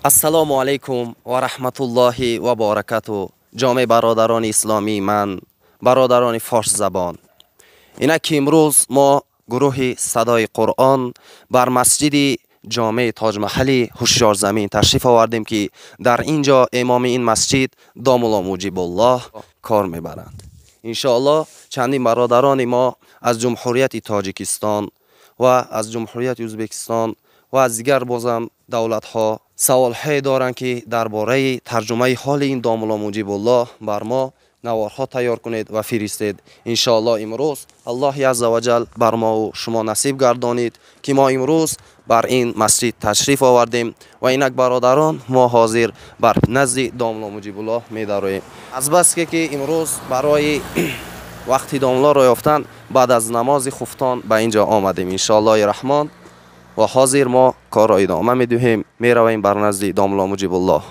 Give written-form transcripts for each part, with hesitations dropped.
Ассалому алайкум ва раҳматуллоҳи ва баракату. Ҷомеи бародарони исломии ман, бародарони форсзабон, инак ки имрӯз мо гурӯҳи садои Қуръон бар масҷиди ҷомеи Тоҷмаҳали Ҳушёрзамин ташриф овардем, ки дар ин ҷо имоми ин масҷид домулло Муҷибуллоҳ кор мебаранд. Иншоаллоҳ чандин бародарони мо аз Ҷумҳурияти Тоҷикистон ва аз Ҷумҳурияти Ӯзбекистон ва аз дигар бозам давлатҳо саволҳое доранд, ки дар бораи тарҷумаи ҳоли ин домулло Муҷибуллоҳ бар мо наворҳо тайёр кунед ва фиристед. Иншоаллоҳ имрӯз Аллоҳи азза ва ҷал бар мову шумо насиб гардонид, ки мо имрӯз бар ин масҷид ташриф овардем ва инак бародарон мо ҳозир бар назди домулло Муҷибуллоҳ медароем. Азбаске ки имрӯз барои вақти домуллоро ёфтан баъд аз намози хуфтон ба ин ҷо омадем, иншоаллоҳи раҳмон, ва ҳозир мо корро идома медиҳем, меравем бар назди домулло Муҷибуллоҳ.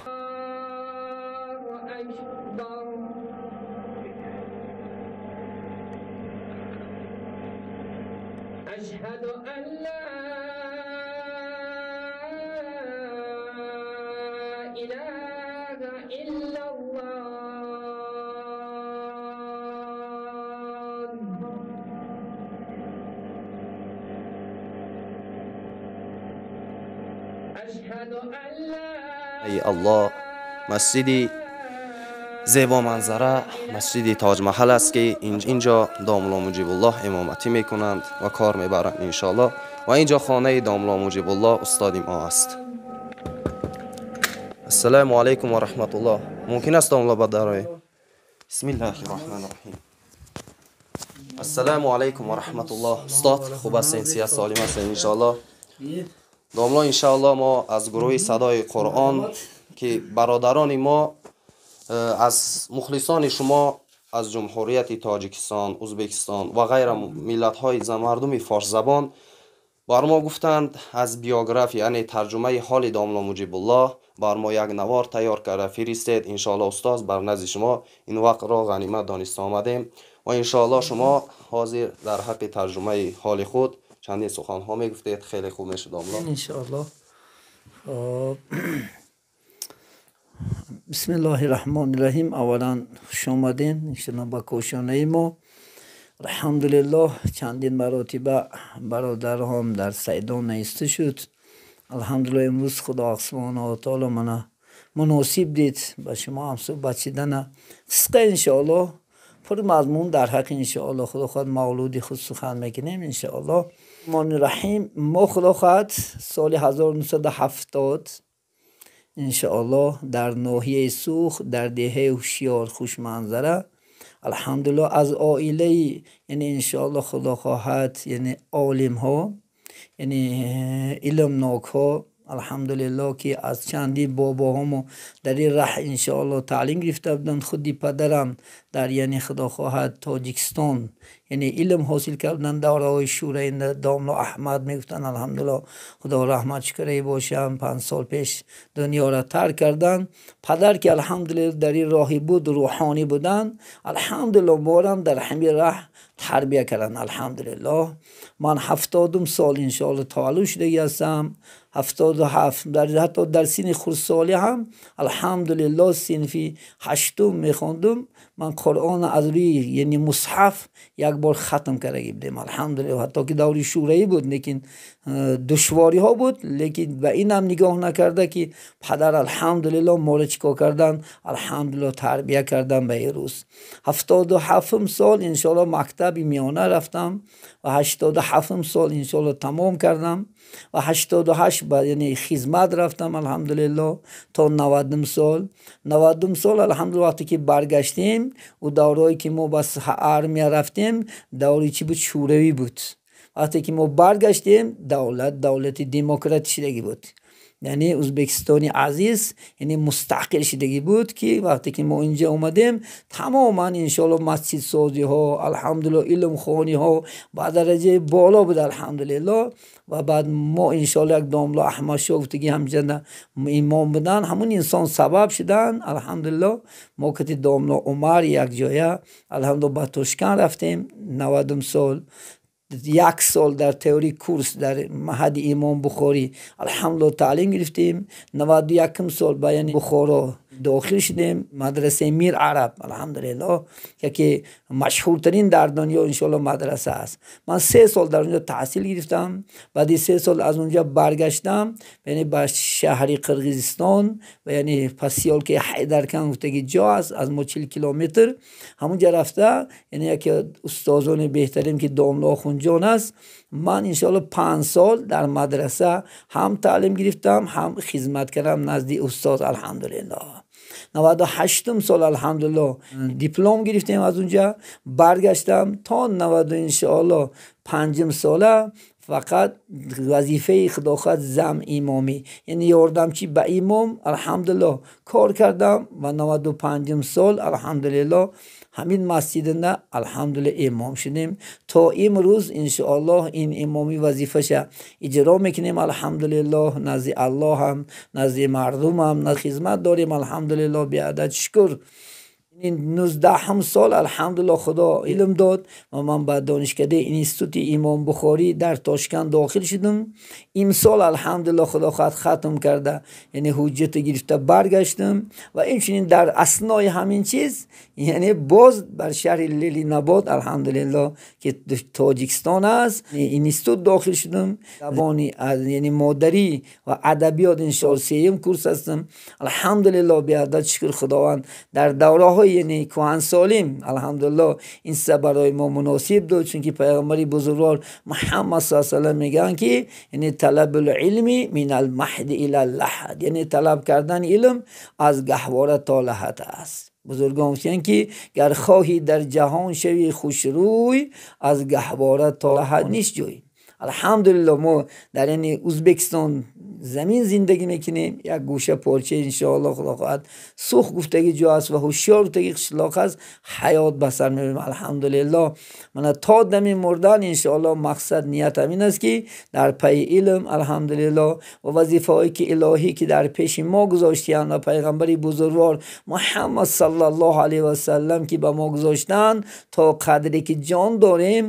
أشهد أن لا إله إلا الله. أشهد أن لا ای الله، مسجدی زیبا منظره، مسجد تاج محل است که اینجا داملا مجیب الله امامتی میکنند و کار میبرند انشالله. و اینجا خانه داملا مجیب الله استاد ما است. السلام علیکم و رحمت الله. ممکن است داملا بدرای؟ بسم الله الرحمن الرحیم. السلام علیکم و رحمت الله. استاد خوب هستین؟ صحت سالم هستین انشالله؟ داملا انشالله ما از گروه صدای قرآن که برادران ما از مخلصان شما از جمهوریت تاجیکستان، ازبکستان و غیر ملت‌های مردم فارس زبان بر ما گفتند از بیوگرافی، یعنی ترجمه حال داملا مجیب الله بر ما یک نوار تیار کرده فرستید. انشاءالله استاد بر نزد شما این وقت را غنیمت دانسته آمدیم و انشاءالله شما حاضر در حق ترجمه حال خود چندین سخن‌ها میگفتید، خیلی خوب میشد داملا انشاءالله. بسم الله الرحمن الرحیم. اولا خوش آمدین انشاءالله با کوشانه ما. الحمدلله چندین مراتب برادرهم در سیدان نیسته شد. الحمدلله امروز خدا سبحانه و تعالی من مناسب دید با شما هم صحبت شدن قصه انشاءالله پر مضمون در حق انشاءالله خدا خواهد مولودی خود سخن میکنیم انشاءالله. الرحمن الرحیم. ما خدا خواهد سال 1970 انشاءالله در ناحیه سوخ در دهه هوشیار خوشمنظره الحمدلله از عائله، یعنی انشاءالله خدا خواهد یعنی عالم ها، یعنی علم ها، الحمدلله که از چندی باباهامو در این ره انشاءالله تعلیم گرفته بودند. خودی پدرم در یعنی خدا خواهد تاجیکستان یعنی علم حاصل کردن، دوره‌های شورای داملا احمد میگفتن. الحمدلله خدا رحمت شکره باشم 5 سال پیش دنیا را ترک کردن. پدر که الحمدلله در این راهی بود، روحانی بودن، الحمدلله مارم در همین راه تربیه کردن. الحمدلله من 70 سال انشاءالله تولد شده هستم، 77 در حتی در سن خردسالی هم الحمدلله صنفی 8 میخوندم. من قرآن از روی یعنی مصحف یک بار ختم کرده بودم الحمدلله. حتی که دوری شورایی بود، لیکن دشواری ها بود، لیکن به اینم نگاه نکرده که پدر الحمدلله ما را چیکار کردن، الحمدلله تربیه کردن به این روز. 77 سال انشالله مکتب میانه رفتم و 87 سال انشالله تمام کردم و 88 بعد یعنی خدمت رفتم الحمدلله تا 90 سال. 90 سال الحمدلله وقتی که برگشتیم و دوره‌ای که ما بس ارمیا رفتیم دوری چی بود، شوروی بود. وقتی که ما برگشتیم دولت دموکرات شدگی بود، یعنی ازبکستان عزیز یعنی مستقل شدگی بود که وقتی که ما اینجا اومدیم تماما انشالله مسجد سازی ها الحمدلله، علم خوانی ها با درجه بالا بود الحمدلله. و بعد ما انشالله یک داملا احمد شاه گفتگی همچنین امام بودن، همون انسان سبب شدن الحمدلله. ما که داملا عمر یک جایه الحمدلله با تاشکند رفتیم 90 سال. 1 сол дар теории курс дар маҳади Имом Бухорӣ алҳамдулиллоҳ таълим гирифтем. 91 сол ба яъне Бухоро дохил шудем, мадрасаи Мир Араб алҳамдулиллоҳ, яке машҳуртарин дар дунё иншоаллоҳ мадраса аст. Ман 3 сол дар онҷо таҳсил гирифтам. Баъди 3 сол аз онҷо баргаштам, яъне ба шаҳри Қирғизистон ва яъне посёлкаи Ҳайдаркан гуфтаги ҷо аст, аз мо 40 километр. Ҳамонҷо рафта, яъне яке устозони беҳтарин ки домла Охунҷон аст, ман иншоаллоҳ 5 сол дар мадраса ҳам таълим гирифтам, ҳам хизмат кардам назди устоз алҳамдулиллоҳ. 98 сол алҳамдулиллоҳ диплом гирифтем, аз онҷа баргаштам то 90 иншоаллоҳ 5 сола фақат вазифаи худохоҳ зам имомӣ, яъне ёрдамчӣ ба имом алҳамдулиллоҳ кор кардам ва 95 сол алҳамдулиллоҳ ҳамин масҷидна алҳамдулиллоҳ имом шудем. То имрӯз иншоаллоҳ ин имомӣ вазифаша иҷро мекунем алҳамдулиллоҳ, назди Аллоҳ ҳам назди мардум ҳам хизмат дорем алҳамдулиллоҳ, беадад шукр. 19 сол алҳамдулиллоҳ Худо илм дод ва ман ба донишкадаи институти Имом Бухорӣ дар Тошканд дохил шудам. Имсол алҳамдулиллоҳ Худо хоҳад хатм карда, яъне ҳуҷҷат гирифта баргаштам ва инчунин дар аснои ҳамин чиз, яъне боз бар шаҳри Ленинобод алҳамдулиллоҳ ки Тоҷикистон аст, институт дохил шудам. Забони яъне модарӣ ва адабиёт иншоаллоҳ 3-м курс ҳастам. Алҳамдулиллоҳ беадад шукр Худованд дар давраҳои яъне кӯҳансолим алҳамдулиллоҳ ин чиза барои мо муносиб дод, чунки пайғамбари бузургвор Муҳаммад саллаллоҳу алайҳи васаллам мегӯянд ки яъне талабул илми минал маҳди илал лаҳад, яъне талаб кардани илм аз гаҳвора то лаҳад аст. Бузургон гуфтанд ки гар хоҳӣ дар ҷаҳон шавӣ хушрӯй, аз гаҳвора то лаҳад нест ҷӯй. Алҳамдулиллоҳ мо дар яъне Ӯзбекистон замин зиндагӣ мекунем, як гӯша порча иншоаллоҳ Худо хоҳад сух гуфтаги ҷо аст ва ҳушёр гуфтаги қишлоқ аст, ҳаёт ба сар мебарем алҳамдулиллоҳ. Мана то дами мурдан иншоаллоҳ мақсад ният ҳамин аст ки дар пайи илм алҳамдулиллоҳ ва вазифаҳое ки илоҳӣ ки дар пеши мо гузоштиянд ва пайғамбари бузургвор Муҳаммад саллаллоҳу алайҳи васаллам ки ба мо гузоштанд, то қадре ки ҷон дорем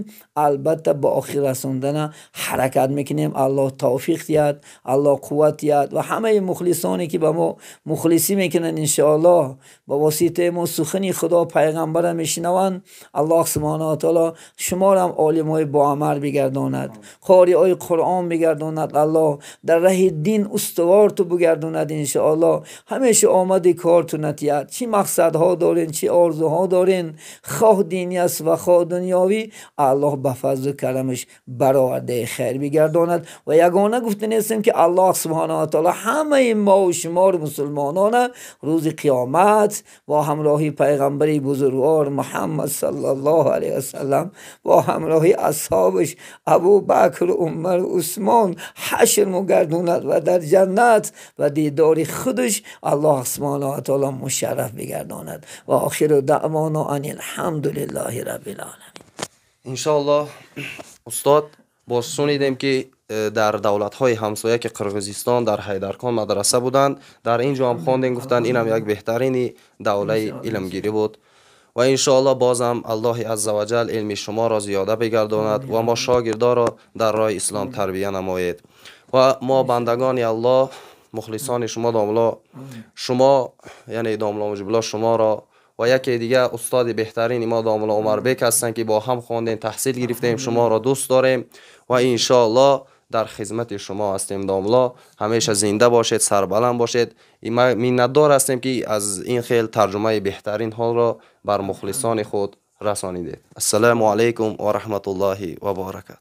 албатта ба охир расондана ҳаракат мекунем. Аллоҳ тавфиқ диҳад, Аллоҳ қувват диҳад ва ҳамаи мухлисоне ки ба мо мухлисӣ мекунанд иншоаллоҳ ба воситаи мо сухани Худо пайғамбара мешунаванд, Аллоҳ субҳонаҳу ва таоло шуморо ҳам олимҳои боамал бигардонад, қориҳои Қуръон бигардонад, Аллоҳ дар раҳи дин устувор ту бигардонад иншоаллоҳ. Ҳамеша омади кор ту натиҳад, чӣ мақсадҳо дорен, чӣ орзуҳо дорен, хоҳ динӣ аст ва хоҳ дунёвӣ, Аллоҳ ба фазлу карамаш баровардаи хайр бигардонад. Ва ягона гуфта нестем ки Аллоҳ субҳонаҳу ва таоло ҳамаи мо ва шуморо мусулмонона рӯзи қиёмат бо ҳамроҳи пайғамбари бузургвор Муҳаммад саллаллоҳу алайҳи васаллам, бо ҳамроҳи асҳобаш Абубакр, Умар, Усмон ҳашр мегардонад ва дар ҷаннат ва дидори худаш Аллоҳ субҳонаҳу ва таоло мушарраф бигардонад. Ва охиру даъвона ан алҳамдулиллаҳи раббил оламин. Иншоаллоҳ устод, боз шунидем ки дар давлатҳои ҳамсоя ки Қирғизистон дар Ҳайдаркон мадраса буданд, дар ин ҷо ҳам хондем, гуфтанд инам як беҳтарини давлаи илмгирӣ буд. Ва иншоаллоҳ бозам Аллоҳи азза ва ҷал илми шуморо зиёда бигардонад ва мо шогирдоро дар роҳи ислом тарбия намоед. Ва мо бандагони Аллоҳ, мухлисони шумо домло, шумо яъне домло Муҷибулло шуморо ва яке дига устоди беҳтарини мо домло Умарбек ҳастанд ки бо ҳам хондем, таҳсил гирифтем, шуморо дӯст дорем ва иншоаллоҳ дар хизмати шумо ҳастем домло. Ҳамеша зинда бошед, сарбаланд бошед. Миннатдор ҳастем ки аз ин хел тарҷумаи беҳтарин ҳолро бар мухлисони худ расонидед. Ассалому алайкум ва раҳматуллоҳи ва баракатуҳ.